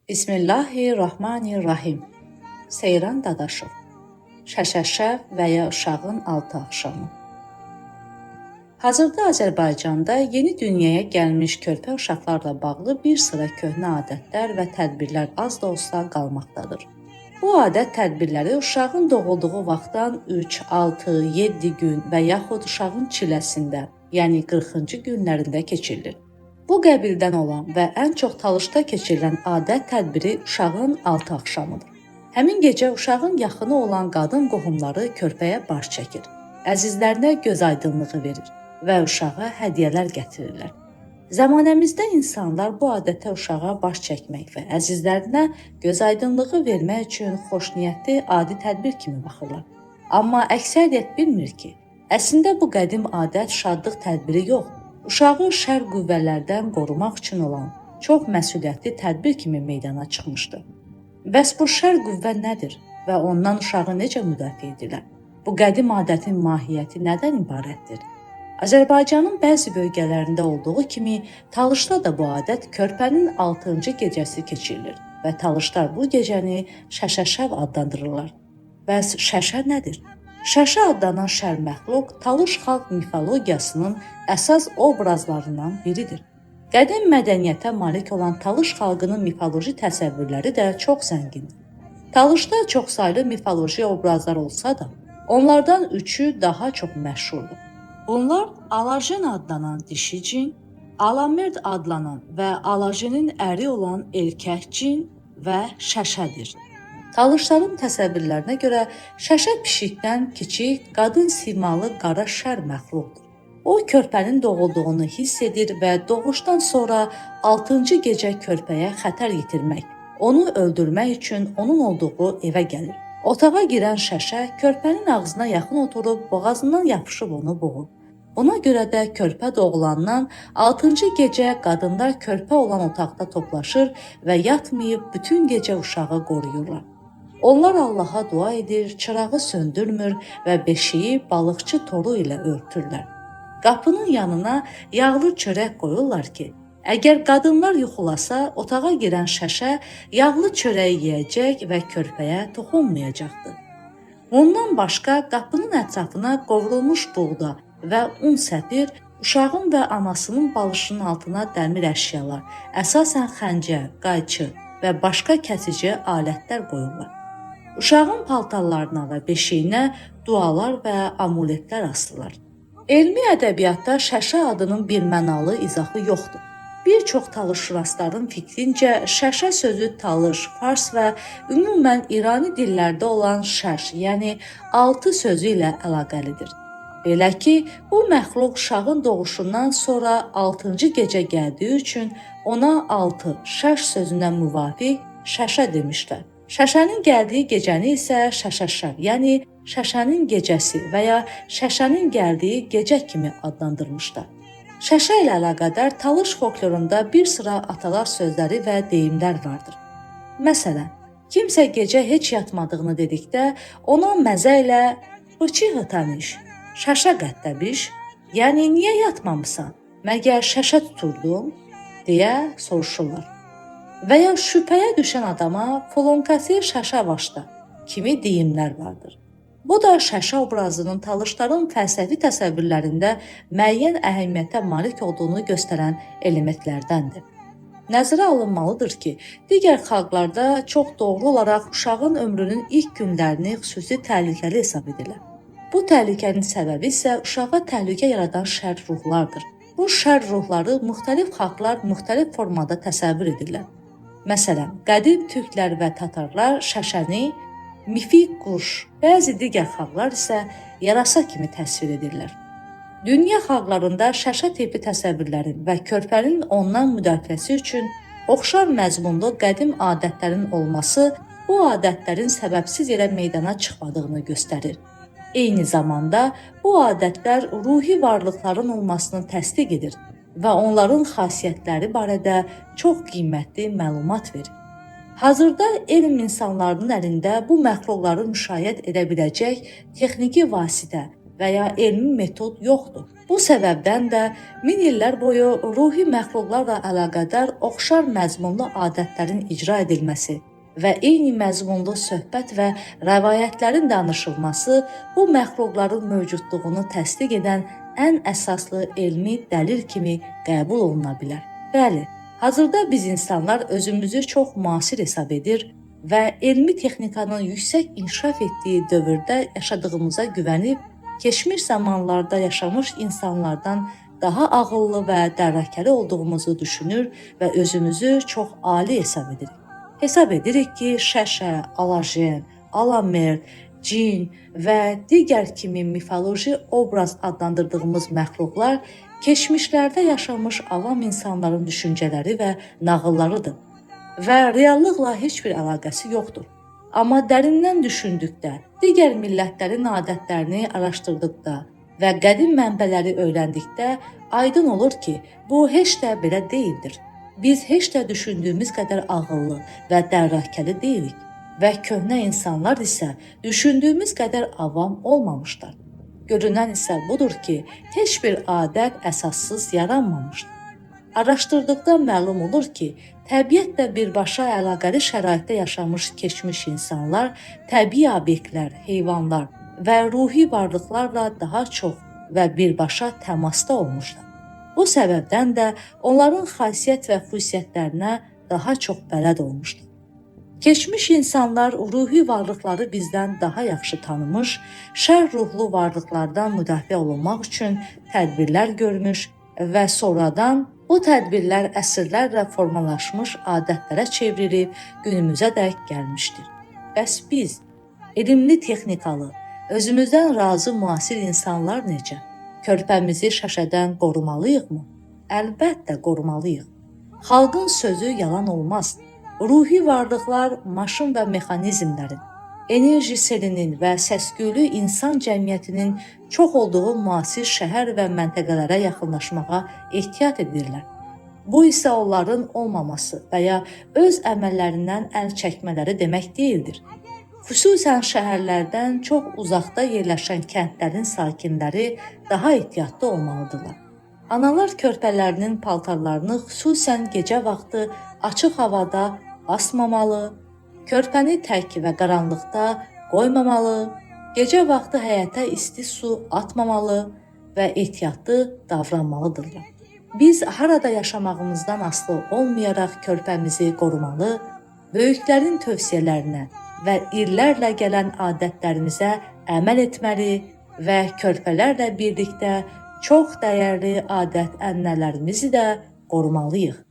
Bismillahirrahmanirrahim. Seyran Dadaşov. Şəşəşəv və ya Uşağın Altı Axşamı. Hazırda Azərbaycanda yeni dünyaya gəlmiş körpə uşaqlarla bağlı bir sıra köhnə adətlər və tədbirlər az da olsa qalmaqdadır. Bu adət tədbirləri uşağın doğulduğu vaxtdan 3, 6, 7 gün və yaxud uşağın çilləsində, yəni 40-cı günlərində keçirilir. Bu qəbildən olan və ən çox Talışda keçirilən adət tədbiri uşağın 6 axşamıdır. Həmin gecə uşağın yaxını olan qadın qohumları körpəyə baş çəkir, əzizlərinə göz aydınlığı verir və uşağa hədiyyələr gətirirlər. Zəmanəmizdə insanlar bu adətə uşağa baş çəkmək və əzizlərinə göz aydınlığı vermək üçün xoşniyyətli adi tədbir kimi baxırlar. Amma əksəriyyət bilmir ki, əslində bu qədim adət şadlıq tədbiri yox, uşağı şər qüvvələrdən qorumaq üçün olan çox məsuliyyətli tədbir kimi meydana çıxmışdı. Bəs bu şər qüvvə nədir və ondan uşağı necə müdafiə edirlər? Bu qədim adətin mahiyyəti nədən ibarətdir? Azərbaycanın bəzi bölgələrində olduğu kimi Talışda da bu adət körpənin 6-cı gecəsi keçirilir və Talışlar bu gecəni Şəşəşəv adlandırırlar. Bəs şəşə nədir? Şəşə adlanan şər məxluq Talış xalq mifologiyasının əsas obrazlarından biridir. Qədim mədəniyyətə malik olan Talış xalqının mifoloji təsəvvürləri də çox zəngindir. Talışda çoxsaylı mifoloji obrazlar olsa da, onlardan üçü daha çox məşhurdur. Bunlar Alajen adlanan dişi cin, Alamerd adlanan və Alajenin əri olan erkək cin və Şəşədir. Talışların təsəvvürlərinə görə şəşə pişikdən kiçik, qadın simalı qara şər məxluqdur. O körpənin doğulduğunu hiss edir və doğuşdan sonra 6-cı gecə körpəyə xətər yetirmək, onu öldürmək üçün onun olduğu evə gəlir. Otağa girən şəşə körpənin ağzına yaxın oturub boğazından yapışıb onu boğur. Buna görə də körpə doğulandan 6-cı gecə qadınlar körpə olan otaqda toplaşır və yatmayıb bütün gecə uşağı qoruyurlar. Onlar Allaha dua edir, çırağı söndürmür və beşiyi balıqçı toru ilə örtürlər. Qapının yanına yağlı çörək qoyurlar ki, əgər qadınlar yuxulasa, otağa girən şəşə yağlı çörəyi yeyəcək və körpəyə toxunmayacaqdır. Bundan başqa qapının ətrafına qovrulmuş buğda və un səpir, uşağın və anasının balışının altına dəmir əşyalar, əsasən xəncər, qayçı və başqa kəsici alətlər qoyurlar. Uşağın paltarlarına və beşiyinə dualar və amuletlər asırlar. Elmi ədəbiyyatda şəşə adının birmənalı izahı yoxdur. Bir çox talışşünasların fikrincə şəşə sözü talış, fars və ümumən İrani dillərdə olan şəş, yəni altı sözü ilə əlaqəlidir. Belə ki, bu məxluq uşağın doğuşundan sonra 6-cı gecə gəldiyi üçün ona altı, şəş sözünə müvafiq şəşə demişlər. Şəşənin gəldiyi gecəni isə şəşəşəv, yəni şəşənin gecəsi və ya şəşənin gəldiyi gecə kimi adlandırmışlar. Şəşə ilə əlaqədar Talış folklorunda bir sıra atalar sözləri və deyimlər vardır. Məsələn, kimsə gecə heç yatmadığını dedikdə ona məzə ilə "Bıçı hıtanış, şəşə qəttəbiş", yəni niyə yatmamısan, məgər şəşə tuturdun, deyə soruşurlar. Və ya şübhəyə düşən adama "Folonkasi şəşə başda" kimi deyimlər vardır. Bu da şəşə obrazının Talışların fəlsəfi təsəvvürlərində müəyyən əhəmiyyətə malik olduğunu göstərən elementlərdəndir. Nəzərə alınmalıdır ki, digər xalqlarda çox doğru olaraq uşağın ömrünün ilk günlərini xüsusi təhlükəli hesab edirlər. Bu təhlükənin səbəbi isə uşağa təhlükə yaradan şər ruhlardır. Bu şər ruhları müxtəlif xalqlar müxtəlif formada təsəvvür edirlər. Məsələn, qədim türklər və tatarlar şəşəni mifik quş, bəzi digər xalqlar isə yarasa kimi təsvir edirlər. Dünya xalqlarında şəşə tipli təsəvvürlərin və körpənin ondan müdafiəsi üçün oxşar məzmunlu qədim adətlərin olması bu adətlərin səbəbsiz yerə meydana çıxmadığını göstərir. Eyni zamanda bu adətlər ruhi varlıqların olmasını təsdiq edir və onların xasiyyətləri barədə çox qiymətli məlumat verir. Hazırda elm insanlarının əlində bu məxluqları müşahidə edə biləcək texniki vasitə və ya elmi metod yoxdur. Bu səbəbdən də min illər boyu ruhi məxluqlarla əlaqədar oxşar məzmunlu adətlərin icra edilməsi və eyni məzmunlu söhbət və rəvayətlərin danışılması bu məxluqların mövcudluğunu təsdiq edən ən əsaslı elmi dəlil kimi qəbul oluna bilər. Bəli, hazırda biz insanlar özümüzü çox müasir hesab edir və elmi texnikanın yüksək inkişaf etdiyi dövrdə yaşadığımıza güvənib, keçmiş zamanlarda yaşamış insanlardan daha ağıllı və dərakəli olduğumuzu düşünür və özümüzü çox ali hesab edirik. Hesab edirik ki, Şəşə, Alajen, Alamerd, cin və digər kimi mifoloji obraz adlandırdığımız məxluqlar keçmişlərdə yaşamış avam insanların düşüncələri və nağıllarıdır və reallıqla heç bir əlaqəsi yoxdur. Amma dərindən düşündükdə, digər millətlərin adətlərini araşdırdıqda və qədim mənbələri öyrəndikdə aydın olur ki, bu heç də belə deyildir. Biz heç də düşündüyümüz qədər ağıllı və dərakəli deyilik və köhnə insanlar isə düşündüyümüz qədər avam olmamışlar. Görünən isə budur ki, heç bir adət əsassız yaranmamışdır. Araşdırdıqda məlum olur ki, təbiətlə birbaşa əlaqəli şəraitdə yaşamış keçmiş insanlar təbii obyektlər, heyvanlar və ruhi varlıqlarla daha çox və birbaşa təmasda olmuşlar. Bu səbəbdən də onların xasiyyət və xüsusiyyətlərinə daha çox bələd olmuşlar. Keçmiş insanlar ruhi varlıqları bizdən daha yaxşı tanımış, şər ruhlu varlıqlardan müdafiə olunmaq üçün tədbirlər görmüş və sonradan bu tədbirlər əsrlərlə formalaşmış adətlərə çevrilib günümüzə dək gəlmişdir. Bəs biz, elmli, texnikalı, özümüzdən razı müasir insanlar necə? Körpəmizi şəşədən qorumalıyıqmı? Əlbəttə qorumalıyıq. Xalqın sözü yalan olmaz. Ruhi varlıqlar maşın və mexanizmlərin, enerji selinin və səs-küylü insan cəmiyyətinin çox olduğu müasir şəhər və məntəqələrə yaxınlaşmağa ehtiyat edirlər. Bu isə onların olmaması və ya öz əməllərindən əl çəkmələri demək deyildir. Xüsusən şəhərlərdən çox uzaqda yerləşən kəndlərin sakinləri daha ehtiyatlı olmalıdırlar. Analar körpələrinin paltarlarını xüsusən gecə vaxtı açıq havada asmamalı, körpəni tək və qaranlıqda qoymamalı, gecə vaxtı həyətə isti su atmamalı və ehtiyatlı davranmalıdırlar. Biz harada yaşamağımızdan asılı olmayaraq körpəmizi qorumalı, böyüklərin tövsiyələrinə və illərlə gələn adətlərimizə əməl etməli və körpələrlə birlikdə çox dəyərli adət-ənənələrimizi də qorumalıyıq.